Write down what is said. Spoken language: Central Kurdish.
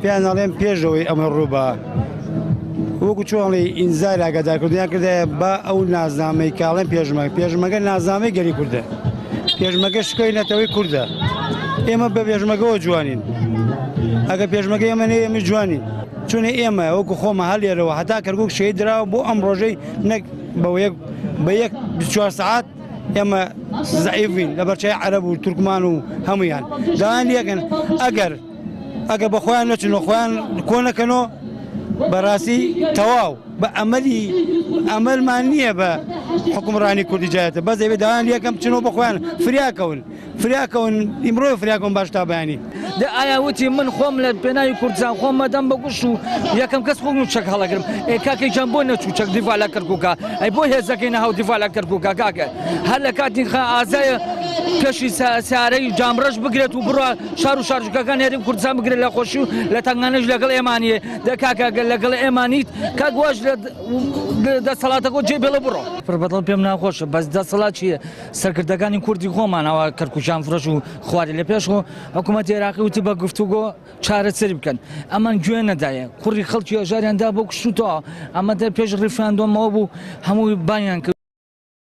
پێیان ئەڵێم پێش ئەوەی ئەمە ڕووبا وەکو چۆن ئەڵێی ئینزار ئاگادارکردنیان کردایە با ئەو نازنامەی کاڵێن پێشمەگە پێشمەگە نازنامەی گەلی کوردە پێشمەگە شکۆی نەتەوەی کوردە ئێمە بە پێشمەگەوە جوانین ئەگە پێشمەگە ئێمە نێ ئێمە جوانین چونە ئێمە وەکو خۆمە هەلێرەوە هەتا کەرکک شەهید دراوە بۆ ئەم ڕۆژەی نەک بە یەک بە یەک 24 سەعات ئێمە زەعیفین لە بەرچای عەرەب و تورکمان و هەمویان داوایان لێکەن ئەگەر ئەگەر بە خۆیان نەچن و خۆیان کۆ نەکەنەوە بەڕاستی تەواو بە ئەمەلی ئەمەلمان نییە بە حکومڕانی کوردی جایەتە بەس دەبێت داوایان لێکەم بچنەوە بە خۆیان فریاکەون فریاکەون ئیمڕۆ فریاکەون باش تا بەیانی. دە ئایا وتی من خۆم لە پێناوی کوردستان خۆم مەدەم بە کوشت و یەکەم کەس خۆم چەک هەڵەگرم ئێ کاکە گیان بۆ نەچوو چەک دیفاع لە کەرکوکا ئەی بۆ هێزەکەی نەهاو دیفاع لە کەرکوکا کاکە هەر لە کاتی خا ئازایە پێشی سارەی جامڕەش بگرێت و بڕوا شار و شارجکەکان هەرێم کوردستان بگرێت لە خۆشی و لە تەنگانەش لەگەڵ ئێمانیە دە کاکە گەر لەگەڵ ئێمانیت کاک واش لە دەسەڵاتەکە جێ بێڵە بڕۆ. پڕ بەدڵ پێم ناخۆشە بەس دەسەڵات چییە سەرکردەکانی کوردی خۆمان ئەوە کەرکوکیان فرۆش و خواری لە پێش خۆ حکوومەتی عێراقی وتی بە گفتوگۆ چارەسەری بکەن ئەمان گوێ نەدایە کوڕی خەڵکی هەژاریان دا بۆ کوشت و تەواو ئەمە دە پێش ڕیفراندۆمەوە بوو هەمووی بانیان کرد.